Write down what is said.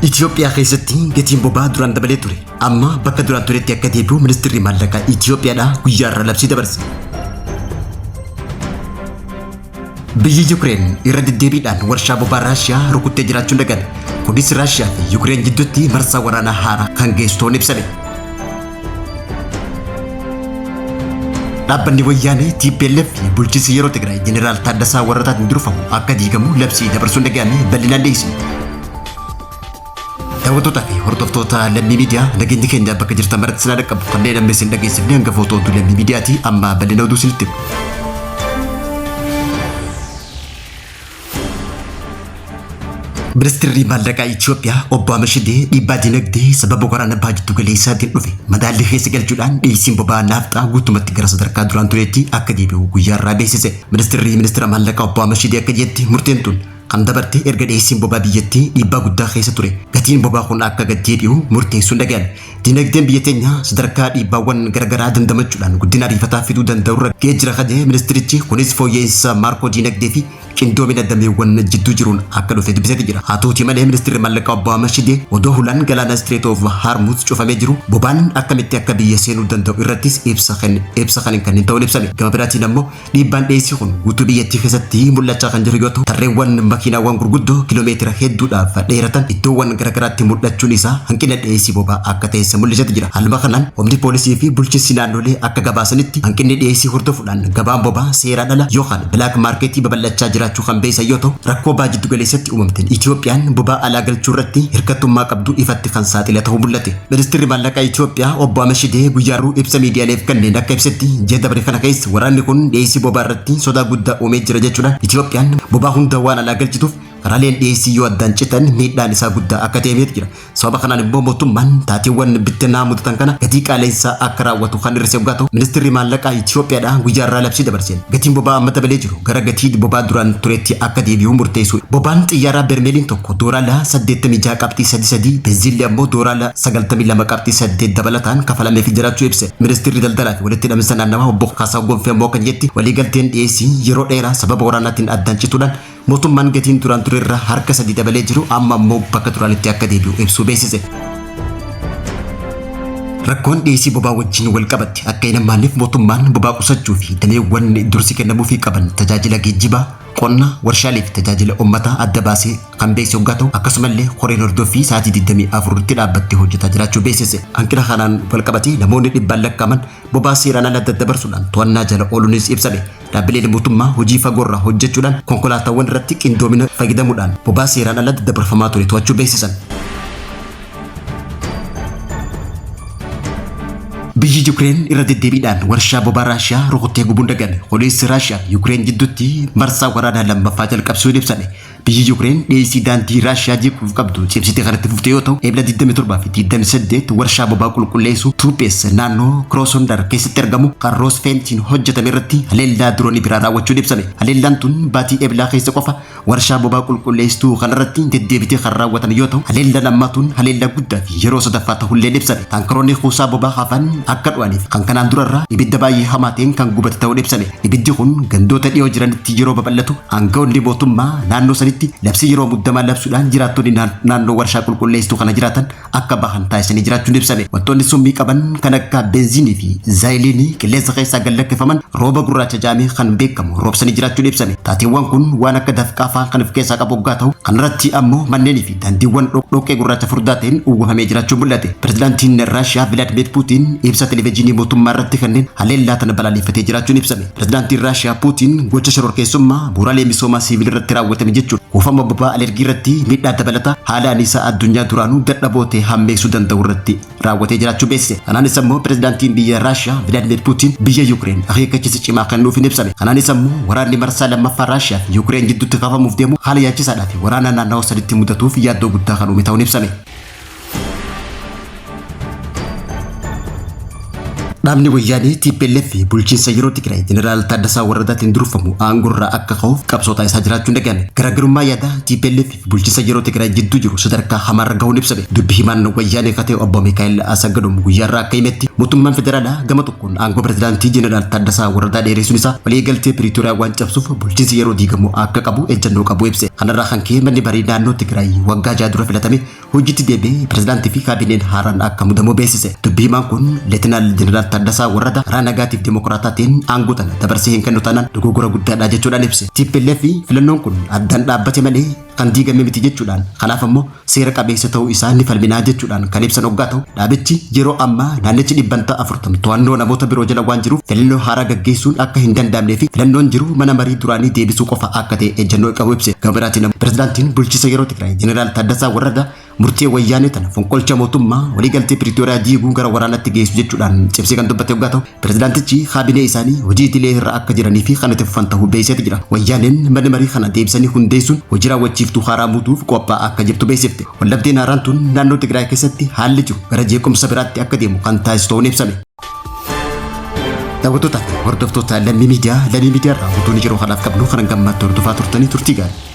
Itoophiyaa keessatti gatiin boba'aa duraan dabalee ture amma bakka duraan turetti akka deebi'u ministeerri maallaqaa Itoophiyaadhaa guyyaa irraa labsii dabarse. Biyyi Yukireen irra deddeebiidhaan warshaa boba'aa Raashiyaa rukuttee jiraachuun dhaga'ame. Kunis Raashiyaa fi Yukireen jidduutti marsaa waraanaa haaraa kan geessu ta'uun ibsame. Dhaabbanni wayyaanee TPLF fi bulchiinsi yeroo Tigraay Jeneraal Taaddasaa Warrataatiin durfamu akka diigamu labsii dabarsuun dhaga'ame bal'inaan dhiyeessine. Daawwattootaa fi hordoftoota Lammii Miidiyaa, nageenyi keenya bakka jirtan maratti sinaa dhaqqabu. Kanneen amma isin dhageessifne hangafoota oduu Lammii Miidiyaati. Amma bal'ina oduu isinitti himu. Ministeerri maallaqaa Itoophiyaa obbo Ahmad Shidee dhiibbaa dinagdee sababa waraana baha jiddu galeessaatiin dhufe madaallii keessa galchuudhaan dhiyeessiin boba'aa naafxaa guutumatti gara sadarkaa duraan tureetti akka deebi'u guyyaa irraa beeksise. Ministeerri ministeera maallaqaa obbo Ahmad Shidee akka jedhetti, murteen tun kan dabarte erga dhiyeessiin boba'aa biyyattii dhiibbaa guddaa keessa ture gatiin boba'aa kun akka gad deebi'u murteessuun dhaga'ame. Dinagdeen biyya teenyaa sadarkaa dhiibbaawwan garagaraa dandamachuudhaan guddina ariifataa fiduu danda'urra ga'ee jira kan jedhe ministirichi, kunis fooyya'insa maarkoo dinagdee fi qindoomina dameewwan jidduu jiruun akka dhufe dubbiseeti jira. Haa ta'uutii malee ministirri maallaqaa obbo Ahmad Shidee odoo hulaan galaana Strait of Hormuz cufamee jiru boba'aan akkamitti akka biyya seenuu danda'u irrattis ibsa kan ibsa kan hin kennin ta'uun ibsame. Gama biraatiin ammoo Dhiibbaan dhiyeessii kun guutuu biyyattii keessatti mul'achaa kan jiru yoo ta'u, tarreewwan makiinaawwan gurguddoo kiiloomeetira hedduudhaaf dheeratan iddoowwan garagaraatti mul'achuun isaa hanqina dhiyeessii boba'aa akka ta'es mul'iseeti jira. Haaluma kanaan humni poolisii fi bulchiinsi naannolee akka gabaasanitti hanqinni dhiyeessii hordofuudhaan gabaan boba'aa seeraan ala yookaan bilaak maarkeetii babal'achaa jiraachuu kan beeksisan yoo ta'u, rakkoo baha jiddugaleessatti uumamteen Itoophiyaan boba'aa alaa galchuu irratti hirkattummaa qabdu ifatti kan saaxile ta'uu mul'ate. Ministirri Maallaqaa Itoophiyaa obbo Ahmed Shidee guyyaa har'uu ibsa miidiyaaleef kenneen akka ibsetti, ji'a dabre kana keessa waraanni kun dhiyeessii boba'aa irratti sodaa guddaa uumee jira jechuudhaan, Itoophiyaan boba'aa hunda waan alaa galchituuf karaaleen dhiyeessii yoo addaan citan miidhaan isaa guddaa akka ta'e himeeti jira. Sababa kanaan immoo mootummaan taateewwan bittinaa mudatan kana gatii qaala'insaa akka raawwatu kan hir'ise hoggaa ta'u, Ministirri Maallaqaa Itoophiyaadhaa guyyaa har'aa labsii dabarseen gatiin boba'aa amma dabalee jiru gara gatii boba'aa duraan turetti akka deebi'u murteessuu. Boba'aan xiyyaaraa bermeeliin tokko dooraala 86.33, benziilli ammoo dooraala 92.8 dabalataan kafalameefii jiraachuu ibse. Ministirri Daldalaa fi Walitti Hidhaminsa Naannawaa obbo Kaasaahun Gonfee ammoo akka jedhetti, waliigalteen dhiyeessii yeroo dheeraa sababa waraanaatiin addaan cituudhaan mootummaan gatiin duraan turerraa harka sadii dabalee jiru amma ammoo bakka duraanitti akka deebi'u ibsuu beeksise. Rakkoon dhiyeessii bobaa wajjin walqabatte akka hin hammaanneef mootummaan bobaa qusachuu fi dameewwan dursi kennamuufii qaban tajaajila geejjibaa, qonna, warshaalee fi tajaajila uummataa adda baasee kan beeksise hoggaa ta'u, akkasumallee koreen hordoffii sa'aatii 24tti dhaabbattee hojjetaa jiraachuu beeksise. Hanqina kanaan walqabatee namoonni dhibbaan lakkaa'aman bobaa seeraan ala daddabarsuudhaan to'annaa jala ooluunis ibsame. Dhaabbileen mootummaa hojii fagoorraa hojjechuudhaan konkolaataawwan irratti qindoomina fayyadamuudhaan bobaa seeraan ala daddabarfamaa ture to'achuu beeksisan. Biyyi Yukireen irra deddeebiidhaan warshaa bobaa Raashiyaa rukuttee gubuun dhaga'ame. Kunis Raashiyaa fi Yukireen jidduutti marsaa waraanaa lammaffaa jalqabsiisuun ibsame. Biyyi Yukireen dhiyeessii daandii Raashiyaa jeequuf qabdu cimsitee kan itti fufte yoo ta'u, Ebla 27 fi 28 warshaa boba'aa qulqulleessu Tuupes naannoo Kiroosondar keessatti argamu kan Roosfeentiin hojjetame irratti haleellaa diroonii biraa raawwachuun ibsame. Haleellaan tun baatii Eblaa keessa qofa warshaa boba'aa qulqulleessituu kanarratti deddeebitee kan raawwatame yoo ta'u, haleellaan ammaa tun haleellaa guddaa fi yeroo sadaffaa ta'ulleen ibsame. Taankaroonni kuusaa boba'aa hafan akka dho'aniif kan kanaan durarraa ibidda baay'ee hamaa ta'een kan gubate ta'uun ibsame. Ibiddi kun gandoota dhiyoo jiranitti yeroo babal'atu aanga'oonni mootummaa naannoo sanitti labsii yeroo muddamaa labsuudhaan jiraattonni naannoo warshaa qulqulleessituu kana jiraatan akka bahan taasisanii jiraachuun ibsame. Wantoonni summii qaban kan akka benziinii fi zaayiliinii qilleensa keessaa gad lakkifaman rooba gurraacha jaamee kan beekamu roobsanii jiraachuun ibsame. Taateewwan kun waan akka dafqaa fa'aa kan of keessaa qabu hoggaa ta'u, kanarratti ammoo manneenii fi daandiiwwan dhoqqee gurraacha furdaa ta'een uwwifamee jiraachuun mul'ate. Pirezidaantiin Raashiyaa Vilaadimiir Puutiin ibsa televijiinii mootummaa irratti kenneen haleellaa tana balaaleffatee jiraachuun ibsame. Pirezidaantiin Raashiyaa Puutiin gocha shororkeessummaa bu'uuraalee misoomaa siivilii irratti raawwatame jechuun kuufama boba'aa alergii irratti miidhaa dabalataa haala anniisaa addunyaa duraanuu dadhaboo ta'e hammeessuu danda'u irratti raawwatee jiraachuu beeksise. Kanaanis ammoo pirezidaantiin biyya Raashiyaa Vilaadimiir Puutiin biyya Yukireen akeekkachiisa cimaa kennuufiin ibsame. Kanaanis ammoo waraanni marsaa lammaffaa Raashiyaa fi Yukireen jidduutti kaafamuuf deemu haala yaachisaadhaa fi waraana naannawa sanitti mudatuuf yaaddoo guddaa kan uume ta'uun ibsame. Dhaabni Wayyaanee tplf bulchiinsa yeroo Tigraay Jeneraal Taaddasaa Warradaatiin durfamu aangoorraa akka ka'uuf qabsoo taasisaa jiraachuun dhaga'ame. Garaagarummaa yaadaa tplf fi bulchiinsa yeroo Tigraay jidduu jiru sadarkaa hamaarra gahuun ibsame. Dubbi himaan Wayyaanee ka ta'e Obbo Mikaa'el Asaggadom guyyaarraa akka himetti mootummaan federaalaa gama tokkoon aangoo pirezidaantii Jeneraal Taaddasaa Warradaa dheeressuun isaa waliigaltee Piriitooriyaa waan cabsuuf bulchiinsi yeroo diigamuu akka qabu ejjannoo qabu ibse. Kanarraa kan ka'e manni marii naannoo Tigraay waggaa jaha dura filatame hojiitti deebi'ee pirezidaantii fi kaabineen haaraan akka mudamu beeksise. Dubbi himaan kun Leetinaal Jeneraal Taaddasaa Warradaa karaa nagaatiif dimokiraataa ta'een aangoo tana dabarsee hin kennu taanaan dogoggora guddaadha jechuudhaan ibse. Tplf filannoon kun addaan dhaabbate malee kan diigame miti jechuudhaan kanaaf ammoo seera qabeessa ta'uu isaa ni falminaa jechuudhaan kan ibsan oggaa ta'u dhaabichi yeroo ammaa naannichi dhibbantaa 40 to'annoo namoota biroo jala waan jiruuf filannoo haaraa gaggeessuun akka hin danda'amnee fi filannoon jiru mana marii duraanii deebisuu qofa akka ta'e ejjennoo qabu ibse. Gama biraatiin pirezidaantiin bulchiinsa yeroo Tigraay Jeneraal Taaddasaa Warradaa murtee Wayyaanee tana fonqolcha mootummaa waliigaltee Piriitooriyaa diiguu gara waraanaatti geessu jechuudhaan cimsee kan dubbate yoggaa ta'u pirezidaantichi kaabinee isaanii hojii idilee irra akka jiranii fi kan itti fufan ta'uu beeksiseeti jira. Wayyaaneen mana marii kana deebisanii hundeessuun hojii raawwachiiftuu haaraa muuduuf qophaa'aa akka jirtu beeksifte. Waldhabdeen haaraan tun naannoo Tigraay keessatti haalli jiru gara jeequmsa biraatti akka deemu kan taasisu ta'uun ibsame. Daawwattootaa fi hordoftoota Lammii Miidiyaa, Lammii Miidiyaa irraa oduun yeroo kanaaf qabnu kan hanga ammaatti hordofaa turtanii turtii gaarii.